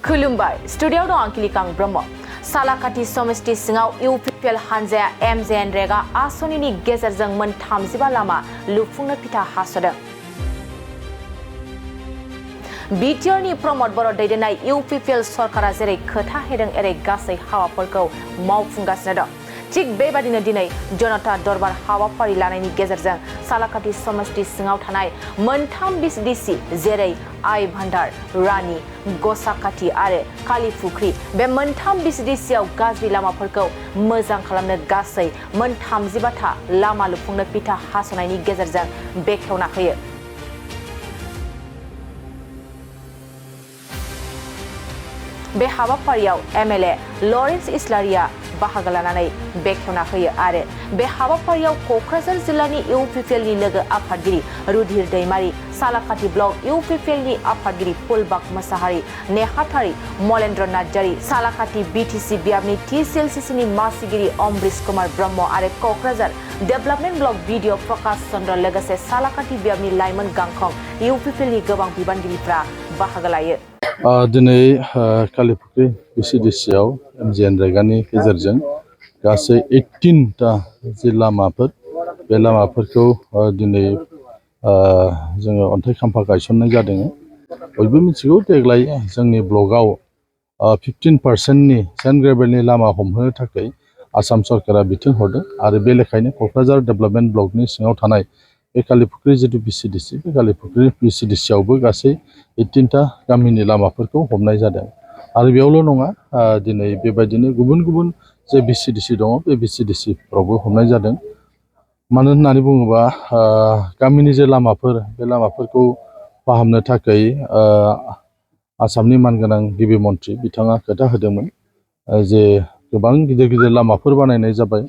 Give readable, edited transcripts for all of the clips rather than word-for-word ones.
खुलुमबाय स्टुडिय'आव दं आं किलिकां ब्रह्म सालाकाथि समष्टि सिङाव इउपिपिएल हानजाया मgnrega आस'ननि गेजेरजों मोन 35 लामा लुफुंनो फिथा हास'दों। बिटिआरनि प्रमद बर' दैदेननाय इउपिपिएल सरकारा जेरै खोथा होदों एरै गासै हाबाफोरखौ मावफुंगासिनो दं। थिग बेबादिनो दिनै जनता दरबार हाबाफारि लानायनि गेजेरजों सालाकाथि समष्टि सिङाव थानाय मोनथाम बिसिडिसि जेरै आइ भान्डार, रानि, गसाकाथि आरो कालिफुख्रि बे मोनथाम बिसिडिसियाव गाज्रि लामाफोरखौ मोजां खालामनो गासै मोन 35 लामा लुफुंनो फिथा हास'नायनि गेजेरजों बेखेवना होयो। बे हाबाफारियाव एमएलए लरेन्स इस्लारिया बाहागो लानानै बेखेवना होयो आरो बे हाबाफारियाव क'क्राझार जिल्लानि इउपिपिएलनि लोगो आफादगिरि रुधिर दैमारि, सालाकाथि ब्लक इउपिपिएलनि आफादगिरि फुलबाग मोसाहारि, नेहाथारि मलेन्द्र नार्जारि, सालाकाथि बिटिसि बियाबनि टिसिएलसिसिनि मासिगिरि अमब्रिश कुमार ब्रह्म आरो Kokrajhar development block video Prakash Chandra लोगोसे सालाकाथि बियाबनि लाइमोन गांखं इउपिपिएलनि गोबां बिबानगिरिफ्रा बाहागो लायो। दिनै कालिफुख्रि बिसिडिसियाव मgnregaनि गेजेरजों गासै 18टा जि लामाफोर बे लामाफोरखौ दिनै जोङो अन्थाइ खाम्फा गायसननाय जादों। बयबो मिथिगौ देग्लाय जोंनि ब्लकआव 15%नि सेन्ड ग्रेभेलनि लामा हमहोनो थाखाय आसाम सरकारा बिथोन हरदों आरो बे लेखायनो क'क्राझार डेभेलपमेन्ट ब्लकनि सिङाव थानाय बे कालिफुख्रि जिथु बिसिडिसि बे कालिफुख्रि बिसिडिसियावबो गासै 18टा गामिनि लामाफोरखौ हमनाय जादों आरो बेयावल' नङा दिनै बेबायदिनो गुबुन गुबुन जे बिसिडिसि दङ बे बिसिडिसिफ्रावबो हमनाय जादों। मानो होननानै बुङोबा गामिनि जे लामाफोर बे लामाफोरखौ फाहामनो थाखाय आसामनि मानगोनां गिबि मन्थ्रि बिथाङा खोथा होदोंमोन जे गोबां गिदिर गिदिर लामाफोर बानायनाय जाबाय।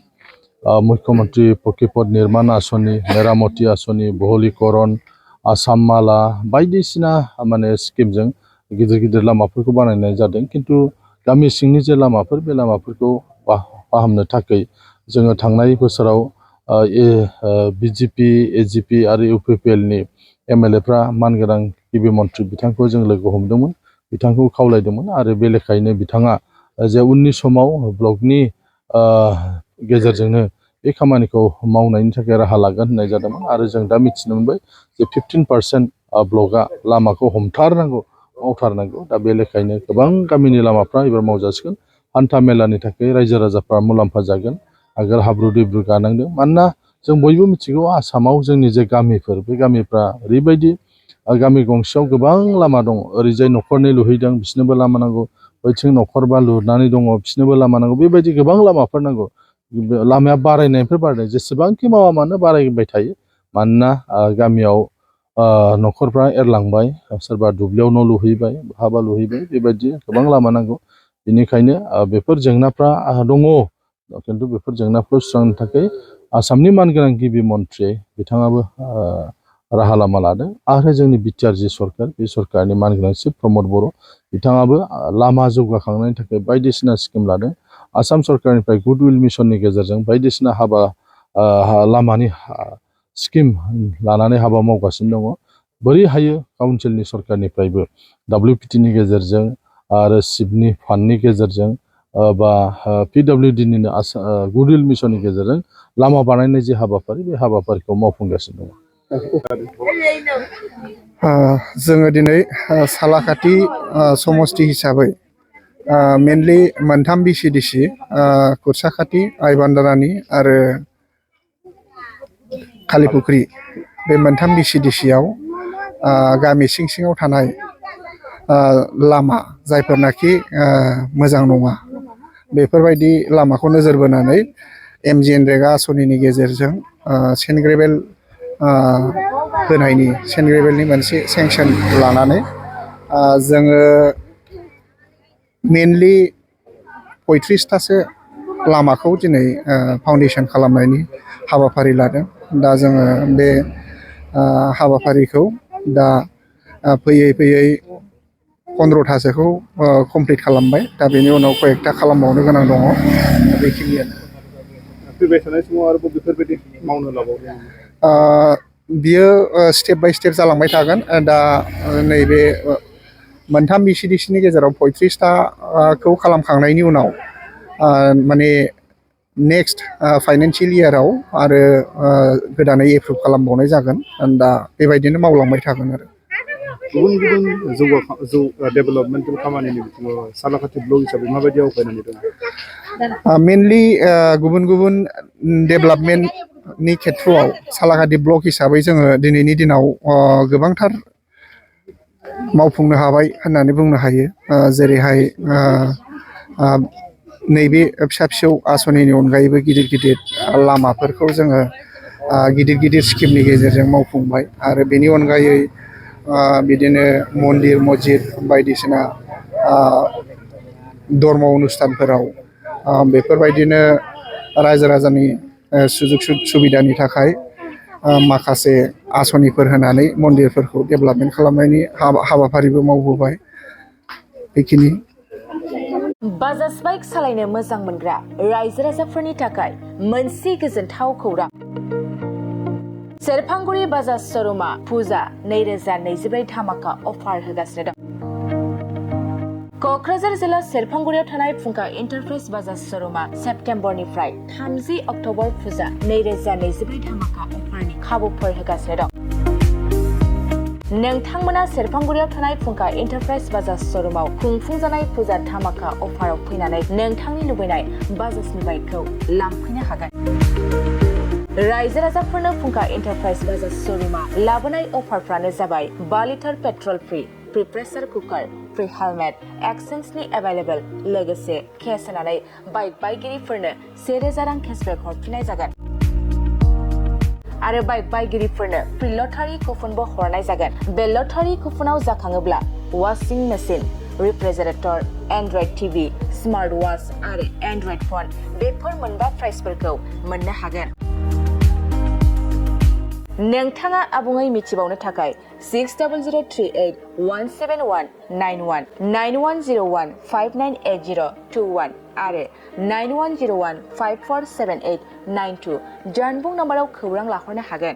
मुख्यमन्त्रि पकिपद निर्माण आस'नि, मेरामति आस'नि, बहलीकरन, आसाम माला बायदिसिना माने स्किमजों गिदिर गिदिर लामाफोरखौ बानायनाय जादों। खिन्थु गामि सिंनि जे लामाफोर बे लामाफोरखौ फाहामनो थाखाय जोङो थांनाय बोसोराव बिजेपि, एजिपि आरो इउपिपिएलनि एमएलएफ्रा मानगोनां गिबि मन्थ्रि बिथांखौ जों लोगो हमदोंमोन, बिथांखौ खावलायदोंमोन आरो बे लेखायैनो बिथाङा जे उननि समाव ब्लकनि गेजेरजोंनो बे खामानिखौ मावनायनि थाखाय राहा लागोन होननाय जादोंमोन आरो जों दा मिथिनो मोनबाय जे 15% ब्लकआ लामाखौ हमथारनांगौ, मावथारनांगौ। दा बे लेखायनो गोबां गामिनि लामाफ्रा एबार मावजासिगोन। हान्था मेलानि थाखाय रायजो राजाफ्रा मुलाम्फा जागोन। आगोल हाब्रु दैब्रु गानांदों। मानोना जों बयबो मिथिगौ आसामाव जोंनि जे गामिफोर बे गामिफ्रा ओरैबायदि गामि गंसेयाव गोबां लामा दङ। ओरैजाय न'खरनै लुहैदों बिसोरनोबो लामा नांगौ, बैथिं न'खरबा लुनानै दङ बिसोरनोबो लामा नांगौ। बेबायदि गोबां लामाफोर नांगौ। लामाया बारायनायनिफ्राय बारायनाय जेसेबांखि मावा मानो बारायबाय थायो। मानोना गामियाव न'खरफ्रा एरलांबाय, सोरबा दुब्लियाव न' लुहैबाय, हाबा लुहैबाय, बेबायदि गोबां लामा नांगौ। बेनिखायनो बेफोर जेंनाफ्रा दङ। खिन्थु बेफोर जेंनाफोरखौ सुस्रांनो थाखाय आसामनि मानगोनां गिबि मन्थ्रि बिथाङाबो राहा लामा लादों आरो जोंनि बिटिआर जि सरकार बे सरकारनि मानगोनां चिफ प्रमद बर' बिथाङाबो लामा जौगाखांनायनि थाखाय बायदिसिना स्किम लादों। आसाम सरकारनिफ्राय गुडउइल मिसननि गेजेरजों बायदिसिना हाबा लामानि स्किम लानानै हाबा मावगासिनो दङ। बोरै हायो काउन्सिलनि सरकारनिफ्रायबो WPTनि गेजेरजों आरो सिपनि फान्डनि गेजेरजों बा PWDनिनो गुडउइल मिसननि गेजेरजों लामा बानायनाय जे हाबाफारि बे हाबाफारिखौ मावफुंगासिनो दङ। जोङो दिनै सालाकाथि समष्टि हिसाबै मेनलि मोनथाम बिसिडिसि कुरसाकाथि, आइबान्दारानि आरो कालिफुख्रि बे मोनथाम बिसिडिसियाव गामि सिं सिङाव थानाय लामा जायफोरनाखि मोजां नङा बेफोरबायदि लामाखौ नोजोर बोनानै मgnrega आस'निनि गेजेरजों सेन्ड ग्रेभेल होनायनि सेन्ड ग्रेभेलनि मोनसे सेंसन लानानै जोङो मेनलि 35थासो लामाखौ दिनै फाउन्डेसन खालामनायनि हाबाफारि लादों। दा जोङो बे हाबाफारिखौ दा फैयै फैयै 15थासोखौ कमप्लिट खालामबाय। दा बेनि उनाव कयेकथा खालामबावनो गोनां दङ। बेखिनियानो। फैबाय थानाय समाव आरो बेफोरबायदि मावनो लाबावदों? बियो स्टेप बाय स्टेप जालांबाय थागोन। दा नैबे मोनथाम BCDCनि गेजेराव 35थाखौ खालामखांनायनि उनाव माने नेक्स्ट फाइनान्सियेल इयाराव आरो गोदानै एप्रुभ खालामबावनाय जागोन दा बेबायदिनो मावलांबाय थागोन आरो गुबुन गुबुन डेभेलपमेन्टेल खामानिनि बिथिङाव सालाकाथि ब्लक हिसाबै माबायदि आवगायनानै दङ मेनलि गुबुन गुबुन डेभेलपमेन्टनि खेथ्रआव सालाकाथि ब्लक हिसाबै जोङो दिनैनि दिनाव गोबांथार मावफुंनो हाबाय होननानै बुंनो हायो जेरैहाय नैबे फिसा फिसौ आसनिनि अनगायैबो गिदिर गिदिर लामाफोरखौ जोङो गिदिर गिदिर स्किमनि गेजेरजों मावफुंबाय आरो बेनि अनगायै बिदिनो मन्दिर मस्जिद बायदिसिना धर्म अनुष्ठानफोराव बेफोरबायदिनो रायजो राजानि सुजुग सुबिदानि थाखाय माखासे आसनिफोर होनानै मन्दिरफोरखौ डेभेलपमेन्ट खालामनायनि हाबाफारिबो मावबोबाय बेखिनि बाजाज बाइक सालायनो मोजां मोनग्रा रायजो राजाफोरनि थाखाय मोनसे गोजोनथाव खौरां सेरफांगुरि बाजाज श'रुमा फुजा 2024 धामाका अफार होगासिनो दं क'क्राझार जिल्ला सेरफांगुरियाव थानाय फुंखा एन्टारप्राइज बाजाज श'रुमा सेप्तेम्बरनिफ्राय 30 अक्ट'बर फुजा 2024 धामाका अफारनि खाबुफोर होगासिनो दं नोंथांमोना सेरफांगुरियाव थानाय फुंखा एन्टारप्राइज बाजाज श'रुमाव खुंफुंजानाय फुजा धामाका अफाराव फैनानै नोंथांनि लुबैनाय बाजाजनि बाइकखौ लांफैनो हागोन रायजो राजाफोरनो फुंखा एन्टारप्राइज बाजाज श'रुमा लाबोनाय अफारफ्रानो जाबाय 5 litre petrol free pressure cooker free helmet एक्सचेन्जनि एभेलेबल लोगोसे केस होनानै बाइक बायगिरिफोरनो 1000 रां केसबेक हरफिननाय जागोन आरो बाइक बायगिरिफोरनो फ्रि लटारि कुपनबो हरनाय जागोन बे लटारि कुपनाव जाखाङोब्ला washing machine refrigerator android TV smart watch आरो एन्ड्रइड फन बेफोर मोनबा प्राइजफोरखौ मोननो हागोन नोंथाङा आबुङै मिथिबावनो थाखाय 6003817191 9101598021 आरो 9101547892 जानबुं नाम्बाराव खौरां लाहरनो हागोन